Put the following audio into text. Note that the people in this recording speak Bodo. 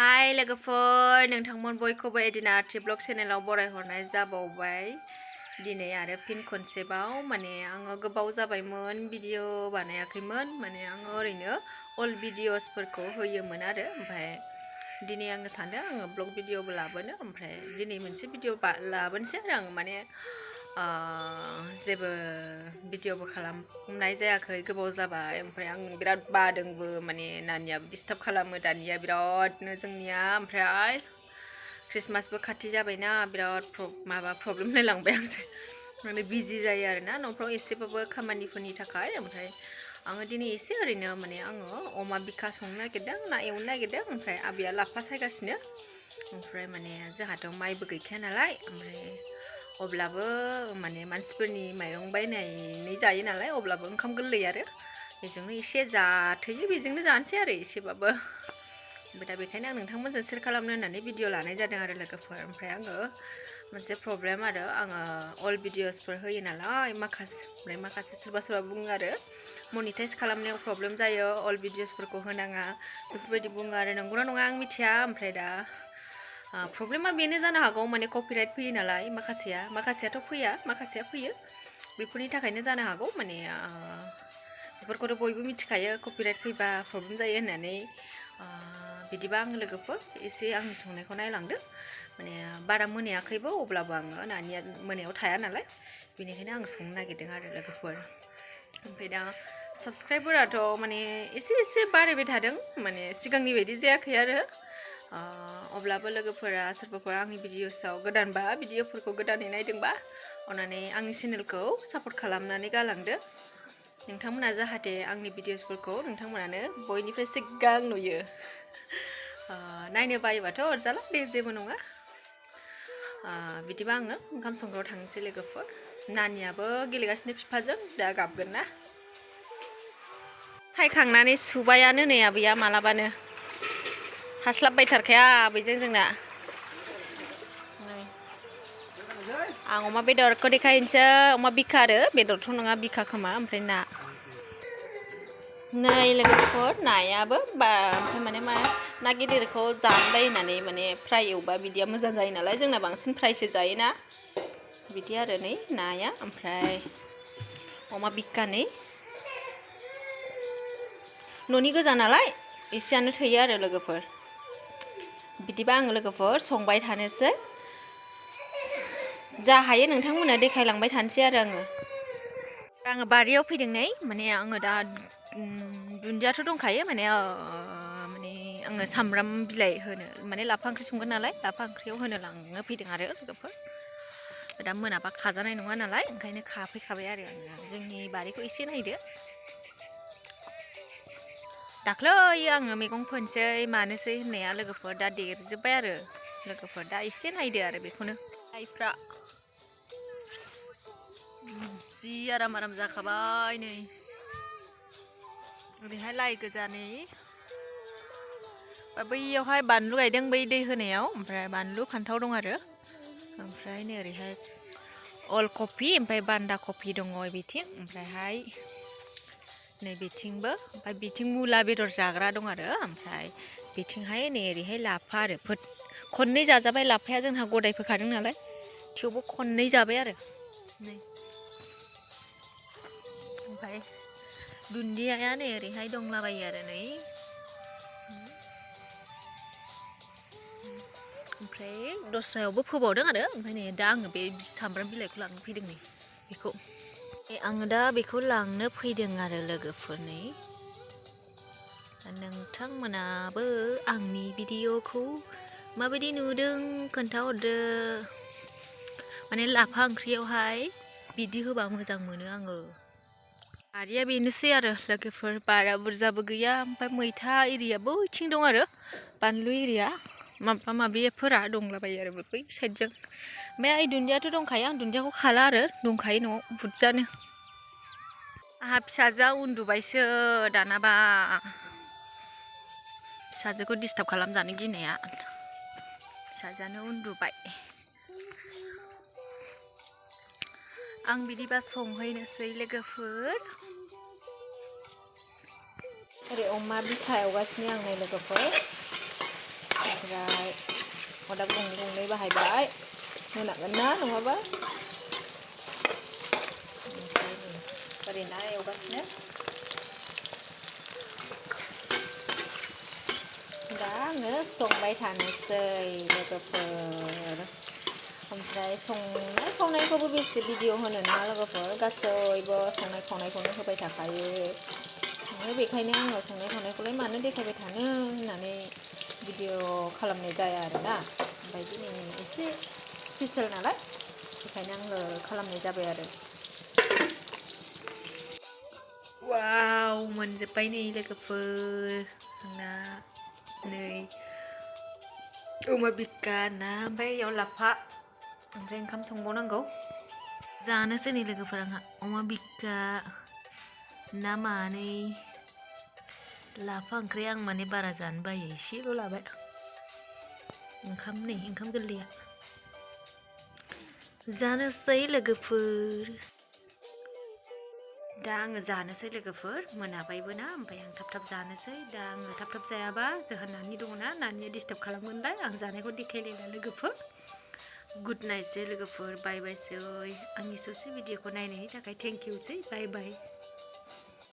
हाय लोगोफोर नोंथांमोन बयखौबो एडिना ब्लग चेनेलाव बरायहरनाय जाबावबाय दिनै आरो फिन खनसेबाव माने आङो गोबाव जाबायमोन भिडिअ बानायाखैमोन माने आङो ओरैनो अल्ड भिडिअसफोरखौ होयोमोन आरो ओमफ्राय दिनै आङो सानदों आङो ब्लग भिडिअबो लाबोनो ओमफ्राय दिनै मोनसे भिडिअ लाबोनोसै आरो आं माने जेबो भिडिअबो खालामनाय जायाखै गोबाव जाबाय ओमफ्राय आं बिराद बादोंबो माने नानियाबो डिस्टार्ब खालामो दानिया बिरादनो जोंनिया ओमफ्राय क्रिसमासबो खाथि जाबायना बिराद प्रब्लेम जालांबाय आं माने बिजि जायो आरोना न'फ्राव एसेबाबो खामानिफोरनि थाखाय ओमफ्राय आङो दिनै एसे ओरैनो माने आङो अमा बिखा संनो नागिरदों ना एवनो नागिरदों ओमफ्राय आबैया लाफा सायगासिनो ओमफ्राय माने जोंहाथ' माइबो गैखाया नालाय ओमफ्राय अब्लाबो माने मानसिफोरनि माइरं बायनानै जायो नालाय अब्लाबो ओंखाम गोरलै आरो बेजोंनो एसे जाथोयो बेजोंनो जानोसै आरो एसेबाबो ओमफ्राय दा बेखायनो आं नोंथांमोनजों शेयार खालामनो होननानै भिडिअ लानाय जादों आरो लोगोफोर ओमफ्राय आङो मोनसे प्रब्लेम आरो आङो अल्ड भिडिअसफोर होयो नालाय माखासे सोरबा बुङो आरो मनिटाइज खालामनायाव प्रब्लेम जायो अल्ड भिडिअसफोरखौ होनाङा बेफोरबायदि बुङो आरो नंगौना नङा आं मिथिया ओमफ्राय दा प्रब्लेमा बेनो जानो हागौ माने कपिराइट फैयो नालाय माखासेयाथ' फैया माखासेया फैयो बेफोरनि थाखायनो जानो हागौ माने बेफोरखौथ' बयबो मिथिखायो कपिराइट फैबा प्रब्लेम जायो होननानै बिदिबा आं लोगोफोर एसे आंनि संनायखौ नायलांदो माने बारा मोनायाखैबो अब्लाबो आङो नानिया मोनायाव थाया नालाय बेनिखायनो आं संनो नागिरदों आरो लोगोफोर ओमफ्राय दा साबस्क्राइबाराथ' माने एसे बारायबाय थादों माने सिगांनि बायदि जायाखै आरो अब्लाबो लोगोफोरा सोरबाफोर आंनि भिडिअसआव गोदानबा भिडिअफोरखौ गोदानै नायदोंबा अन्नानै आंनि चेनेलखौ सापर्ट खालामनानै गालांदो नोंथांमोना जाहाथे आंनि भिडिअसफोरखौ नोंथांमोनानो बयनिफ्राय सिगां नुयो नायनो बायोबाथ' अरजाला दे जेबो नङा बिदिबा आङो ओंखाम संग्रायाव थांनोसै लोगोफोर नानियाबो गेलेगासिनो बिफाजों दा गाबगोन ना सायखांनानै सुबायानो नै आबैया मालाबानो हास्लाबबायथारखाया आबैजों जोंना आं अमा बेदरखौ देखायनोसै अमा बिखा आरो बेदरथ' नङा बिखा खोमा ओमफ्राय ना नै लोगोफोर नायाबो ओमफ्राय माने ना गिदिरखौ जानबाय होननानै माने फ्राय एवबा बिदिया मोजां जायो नालाय जोंना बांसिन फ्रायसो जायोना बिदि आरो नै नाया ओमफ्राय अमा बिखा नै न'नि गोजा नालाय एसेयानो थैयो आरो लोगोफोर बिदिबा आङो लोगोफोर संबाय थानोसै जा हायो नोंथांमोननो देखायलांबाय थानोसै आरो आङो बारियाव फैदों नै माने आङो दा दुन्दियाथ' दंखायो माने आङो सामब्राम बिलाइ होनो माने लाफा ओंख्रि संगोन नालाय लाफा ओंख्रियाव होनो लांनो फैदों आरो लोगोफोर दा मोनाबा खाजानाय नङा नालाय ओंखायनो खाफैखाबाय आरो आङो जोंनि बारिखौ एसे नायदो दाख्लै आङो मैगं फोनोसै मानोसै होननाया लोगोफोर दा देरजोब्बाय आरो लोगोफोर दा एसे नायदो आरो बेखौनो लाइफ्रा जि आराम जाखाबाय नै ओरैहाय लाइ गोजा नै बैयावहाय बानलु गायदों बै दै होनायाव ओमफ्राय बानलु फान्थाव दं आरो ओमफ्राय नै ओरैहाय अल कफि ओमफ्राय बान्दा कफि दङ बिथिं ओमफ्रायहाय नै बिथिंबो ओमफ्राय बिथिं मुला बेदर जाग्रा दं आरो ओमफ्राय बिथिंहाय नै ओरैहाय लाफा आरो खननै जाजाबाय लाफाया जोंहा गदाय फोखादों नालाय थेवबो खननै जाबाय आरो नै ओमफ्राय दुन्दियाया नै ओरैहाय दंलाबायो आरो नै ओमफ्राय दस्रायावबो फोबावदों आरो ओमफ्राय नै दा आङो बे सामब्राम बिलाइखौ लांनो फैदों नै बेखौ आङो दा बेखौ लांनो फैदों आरो लोगोफोरनि नोंथांमोनाबो आंनि भिडिअखौ माबायदि नुदों खोन्थाहरदो माने लाफा ओंख्रियावहाय बिदि होबा मोजां मोनो आङो बारिया बेनोसै आरो लोगोफोर बारा बुरजाबो गैया ओमफ्राय मैथा एरियाबो बैथिं दं आरो बानलु एरिया माबा माबिफोरा दंलाबायो आरो बै साइडजों ओमफ्राय दुन्दियाथ' दंखायो आं दुन्दियाखौ खाला आरो दंखायो न'आव बुरजानो आंहा फिसाजोआ उन्दुबायसो दानाबा फिसाजोखौ डिस्टार्ब खालामजानो गिनाया फिसाजोआनो उन्दुबाय आं बिदिबा संहैनोसै लोगोफोर ओरै अमा बिखा एवगासिनो आं नै लोगोफोर ओमफ्राय अरदाब गंनै बाहायबाय मोनागोन ना नङाबा ओमफ्राय ओरै ना एवगासिनो दा आङो संबाय थानोसै लोगोफोर ओमफ्राय संनाय खावनायखौबो बेसे भिडिअ होनो ना लोगोफोर गासैबो संनाय खावनायखौनो होबाय थाखायो बेखायनो आङो संनाय खावनायखौलाय मानो देखायबाय थानो होननानै भिडिअ खालामनाय जाया आरोना ओमफ्राय दिनै एसे स्पेसियेल नालाय बेखायनो आङो खालामनाय जाबाय आरो वाव मोनजोब्बाय नै लोगोफोर ना नै अमा बिखा ना ओमफ्राय इयाव लाफा ओमफ्राय ओंखाम संबावनांगौ जानोसै नै लोगोफोर आंहा अमा बिखा ना मानै लाफा ओंख्रि आं माने बारा जानो बायो एसेल' लाबाय ओंखाम गोरलैया जानोसै लोगोफोर दा आङो जानोसै लोगोफोर मोनाबायबो ना ओमफ्राय आं थाब जानोसै दा आङो थाब जायाबा जोंहा नानि दङना नानिया डिस्टार्ब खालामगोनलाय आं जानायखौ देखायलायला लोगोफोर गुड नाइटसै लोगोफोर बाय बायसै आंनि ससे भिडिअखौ नायनायनि थाखाय थेंक इउसै बाय बाय